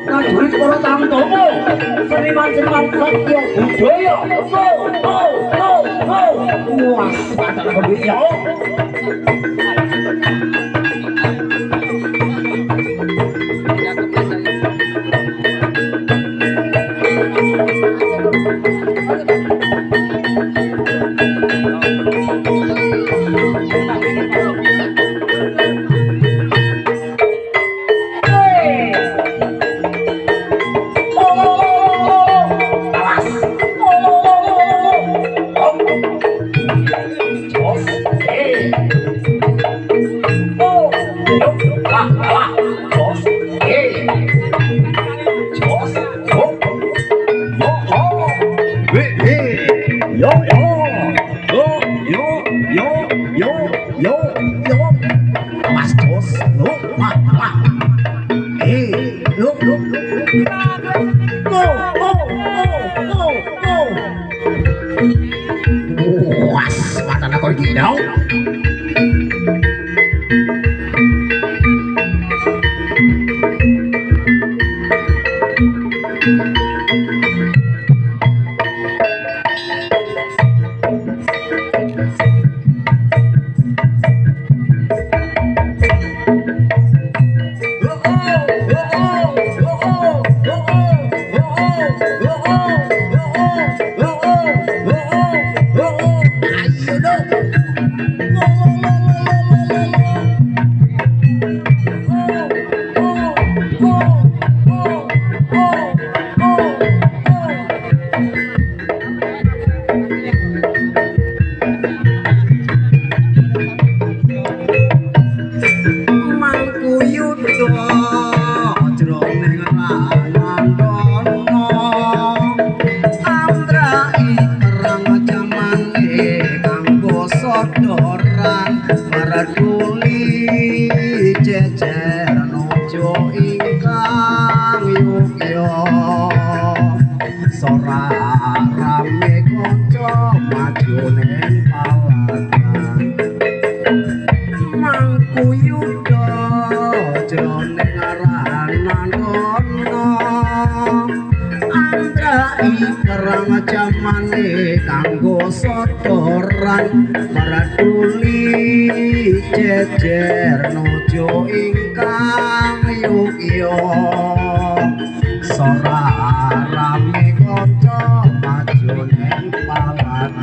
Prajurit para tamtomo, seniman-seniman satya budaya. Go, go, go, go. Wah, padha kok ya. Hey. Oh, awas. Oh, jos. Eh. Oh, yo, wah, wah, jos. Eh. Jos. Oh. Yo, oh. Eh, eh. Yo, oh. Yo, yo, yo, yo, yo, yo. Awas, jos. Lo, wah, wah. Eh, lo, lo. Go, go, go, go, go. Was, mata na ko ginaw. Oh, oh, oh, oh, oh, oh, oh, oh, oh, oh, oh, oh, oh. Ayo dong. Lo, lo, lo, lo, lo, lo, lo. Oh, oh, oh, oh, oh, oh, oh. Mangkuyuda jroning ranandana amdraki perang jamane kanggo sodoran maraduli jejer nuju ingkang yogya sora rame kanca maju ning palagan Mangkuyuda jroning ranandana amdraki perang jamane kanggo sodoran maraduli jejer nuju ingkang yogya sora rame kanca maju ning palagan.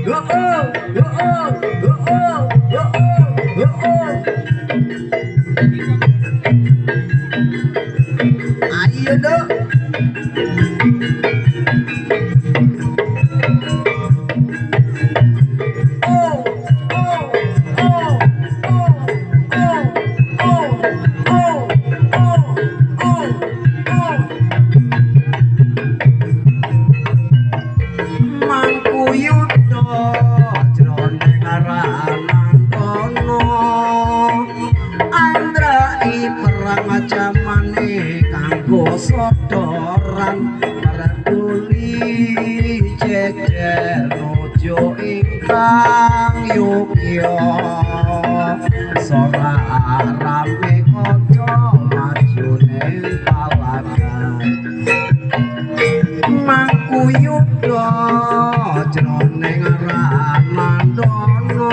Go oh, go oh, go oh, go oh, go oh. Ayo dong. Oh, oh, oh, oh, oh, oh, oh, oh, oh, oh. Mangkuyuda jroning ranandana andraki perang jamane kanggo sodoran maraduli jejer nuju ingkang yogya sora rame kanca maju ning palagan Mangkuyuda jroning ranandana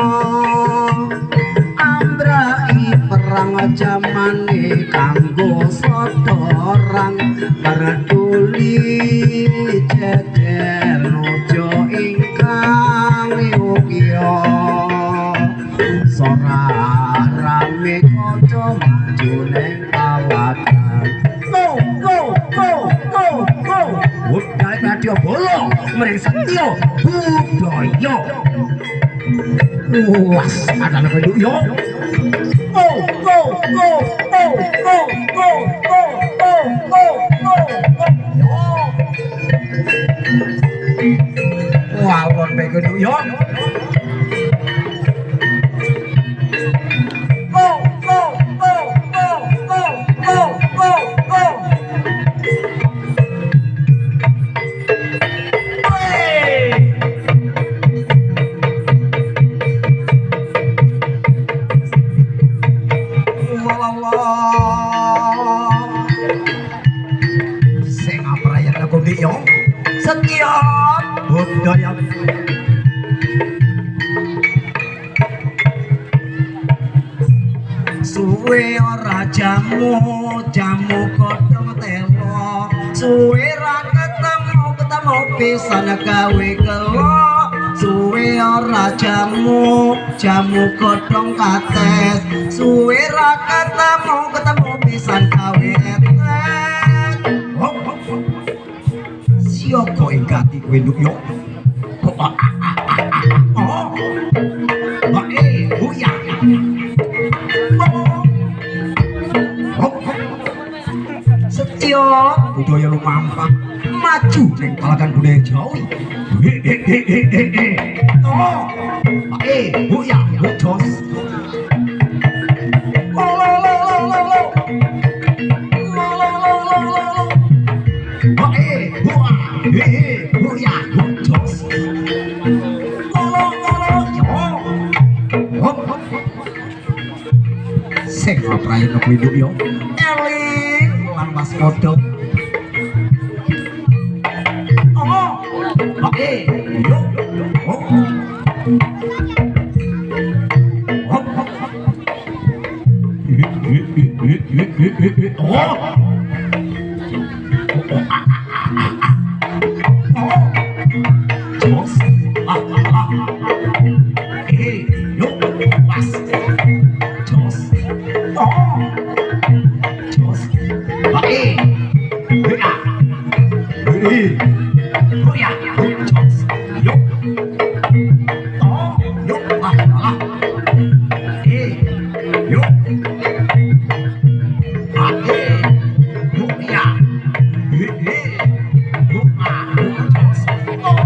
amdraki perang jamane kanggo sodoran maraduli jejer nuju ingkang yogya sora rame kanca maju ning palagan. Go, go, go, go, go. Budaya Radya Bala mring setya budaya. Was, ada apa yo? Go, go, go, go, go, go, go, go, go, go, go. Yo. Wawon bego yo. Go, go, go, go, go, go, go, go. nduk yo. Setya budaya. Suwe ora jamu, jamu godhong telo. Suwe ra ketemu, ketemu pisan gawe gelo. Suwe ora jamu, jamu godhong kates. Suwe ra ketemu, ketemu pisan gawe etes. Siapa ing gati kowe nduk yo? Oh. Bae, ya. Setya budaya lumampah maju ning palagan budaya Jawi. Oh. Bae, ya, jos. Lo lo lo lo lo. Lo lo lo lo lo. Bae, buah. Ya, jos. Lo lo lo yo. Hop. Sing prayogya kuwi nduk yo. Eling lan waspada. Oh. Bae, yo. Oh. Hop. Oh. Oh. Jos. Ah ah. Yo. Was. Jos. Oh. Jos. Bae. Ya. Ya. Jos. Yo. Oh. Yo. Ah ah. Yo. Ah. Yo ya. Yo ah. Jos. Oh.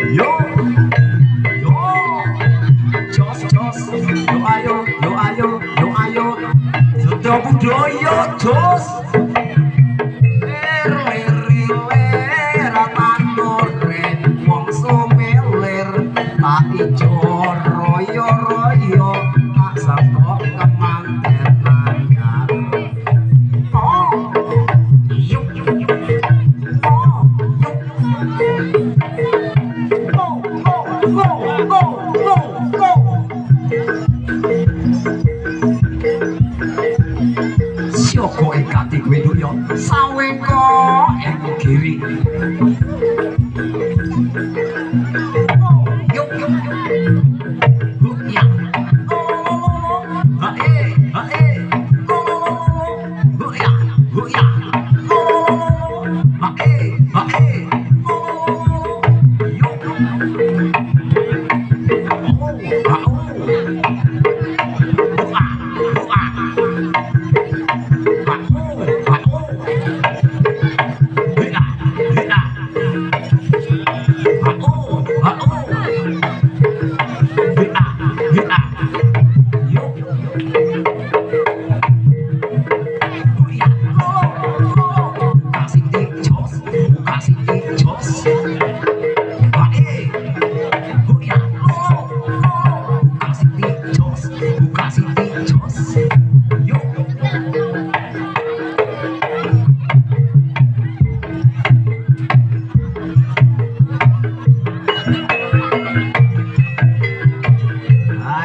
Yo. Yo. Jos jos. Yo ayo, yo ayo, yo ayo. Setya budaya jos. Ler ler tanure wong sumelir tak ijo royo royo tak sangkok kemanten anyar. Oh. Yo. Oh. Yo. Go go go go go go. Siapa ing gati kowe nduk yo? Sawengka ing kiri. Yo yo yo. Ya. Lo lo lo lo. Ha ha. Lo lo lo lo. Ya. Ya. Lo lo lo lo. Ha ha. Lo lo lo lo. Yo. Oh, ha oh. Ah, ah.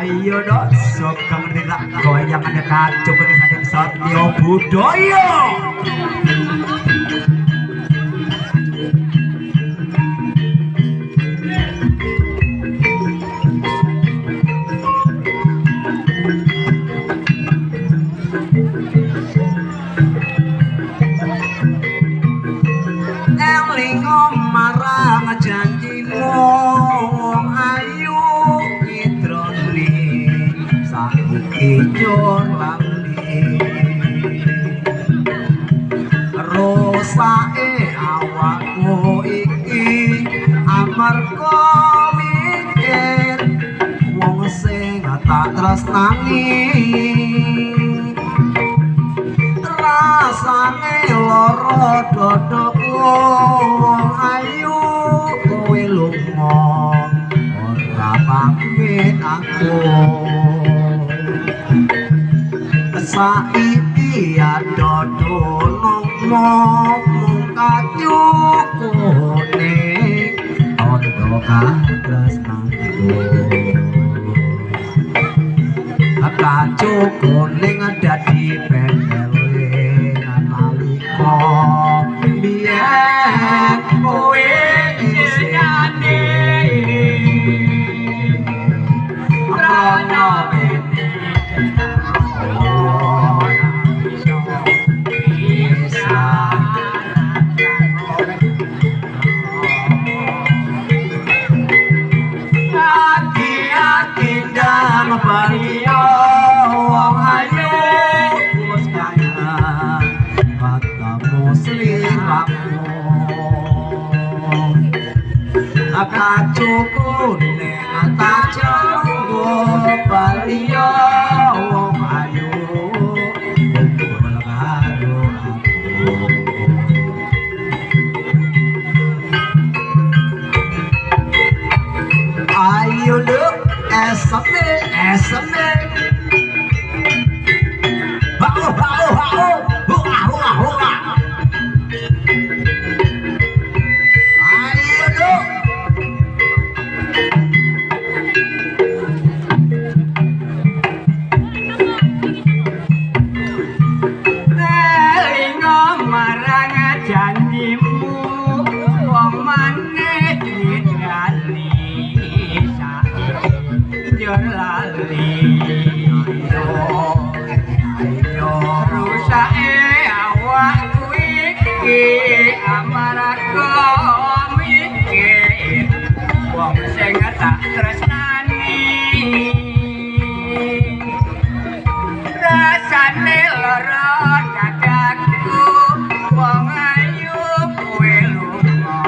Ayo dok, sok kamu tidak goyang ada kacau pada saking Satya Budaya. Amarga mikir wong sing tak tresnani rasane lara dadaku wong ayu kowe lunga ora pamit aku saiki adodo mung kacukune tondo katresnanku kacukune dadi bendele nalika biyen kowe isih prana wong ayu wis kangen ketemu sliramu kacukune tak janggo baliyo wong ayu kumpul karo aku. Ayo luk eseme eseme bau bau bau hua hua hua. Ayo luk elingo marang janjimu wong maneh didrani njur lali rusake awakku iki amarga mikir wong sing tak tresnani rasane lara dadaku wong ayu kowe lunga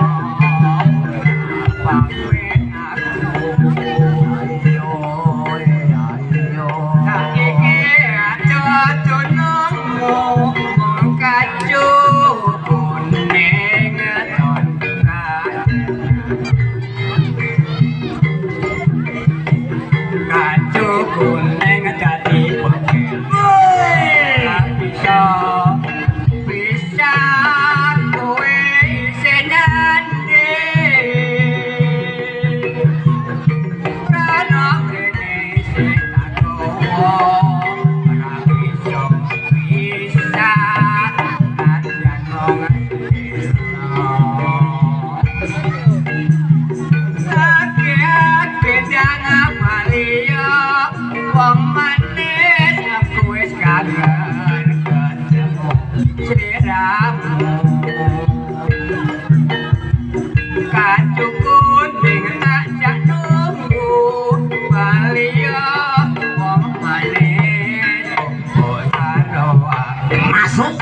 pamit aku. Ayo ayo Saiki aja nunggu mung kacu kuning kacu kuning dadi pegel bisa bisa kowe isih nyanding prana mrene sing tak gawa ora bisa bisa nadyan wong wong manis aku wis kangen ketemu sliramu kacu kuning tak jak nunggu baliyo wong manis karo aku. Masuk.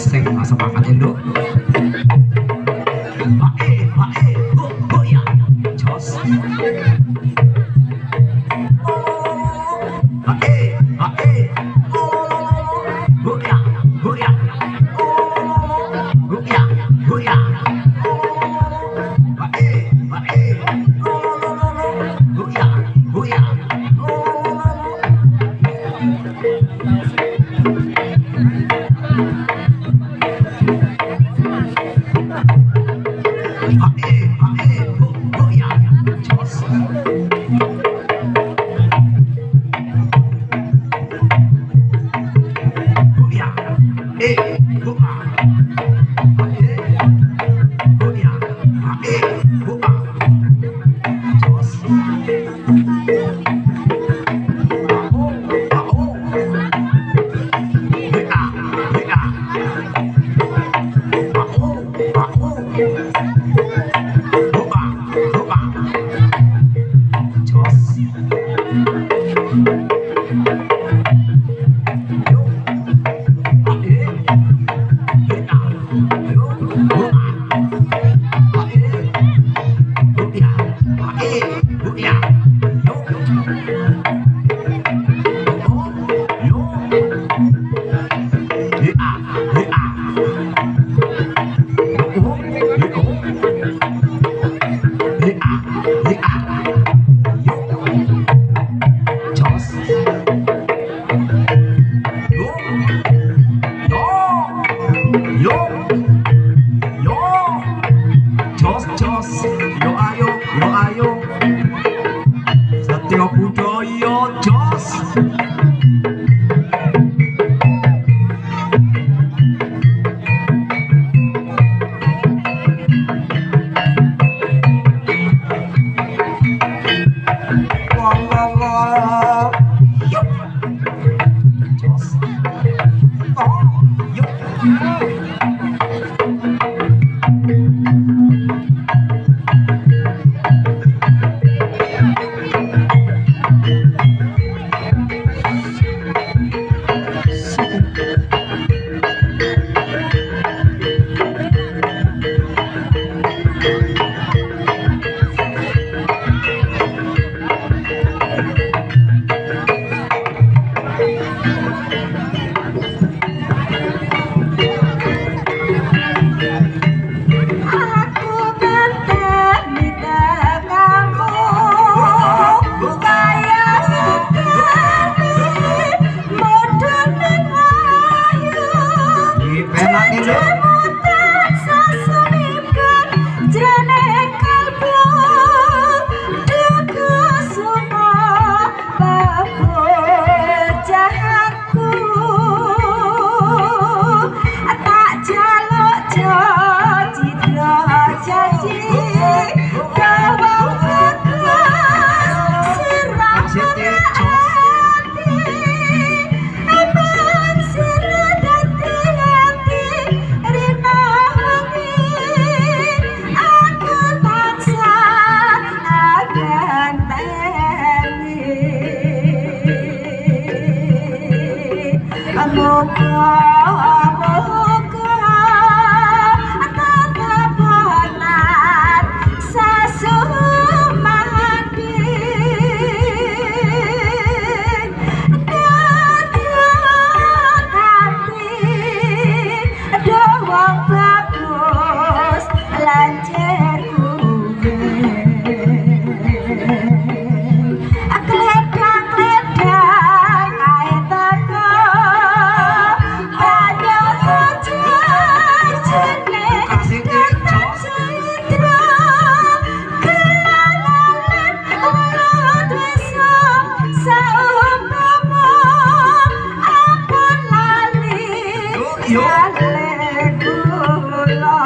Sing semangat nduk. Jos. Muga-muga tetep bonan sasumanding kanthi do wong bagus lancer kuning kledang-kledang ae teko banyu jejene tetep cidra kelalen welut wisa saumpama ampun lali Yo. kale kula.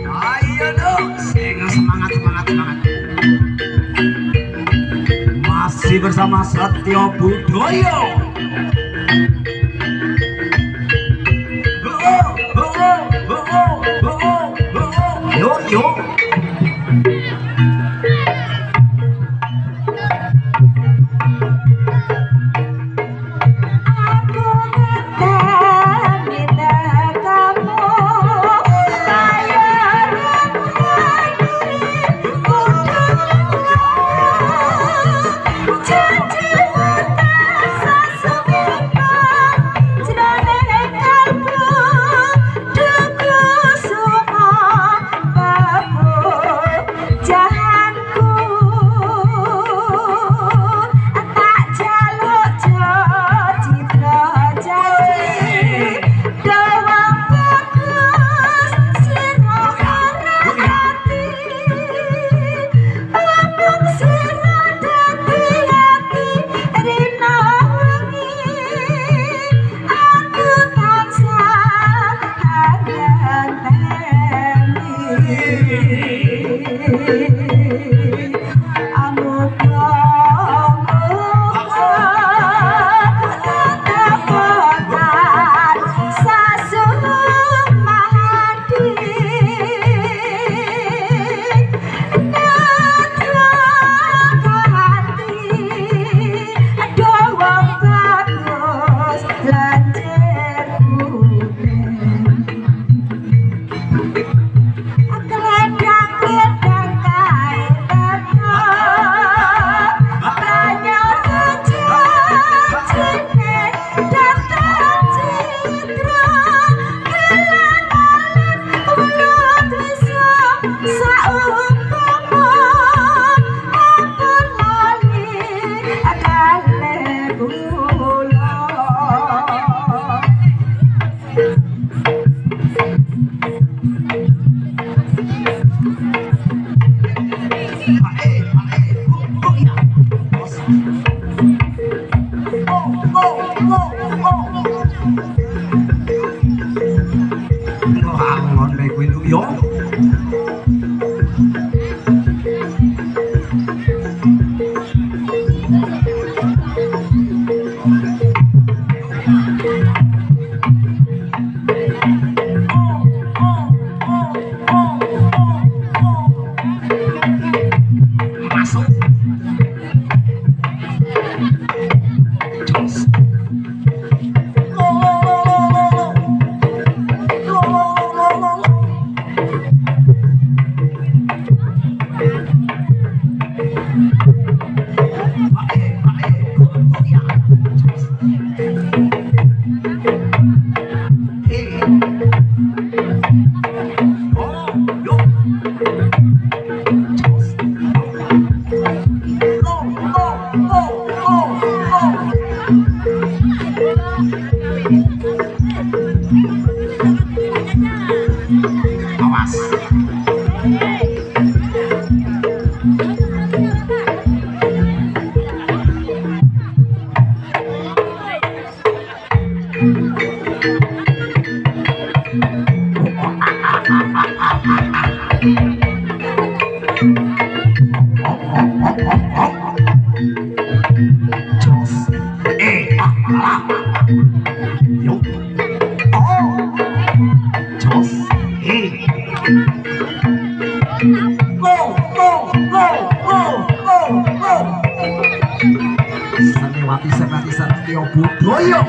Ayo dong, sing semangat semangat semangat. Masih bersama Setyo Budoyo. Oh, oh, oh, oh, oh, oh, oh. Yo yo. Aku ngenteni tekamu kaya rembulan janji sasumpah jroning kalbu dukusuma pabujahanku tak jaluk citra janji dawang bagus sira ora ati amung sira dadi ati rina wengi aku tansah ngenteni amuga-muga tetep bonan sasumanding nadya kanthi do wong bagus lancer kuning kledang-kledang kae teko banyu jejene daftar citra kelalen welut wisa saumpama ampun lali kale kula. Ae, ae, go, go ya. Bos. Go, go, go, go. Wah, ngono kuwi lho yo. Masuk. Jos. Lo lo lo lo lo lo. Lo lo lo lo lo. Ae, ae, go, go ya. Jos. Eh. Oh, yo. Jos. Go, go, go, go, go. Awas. Jos. Eh, ah, malah. Yo. Oh. Jos. Eh. Go, go, go, go, go, go. Ayo.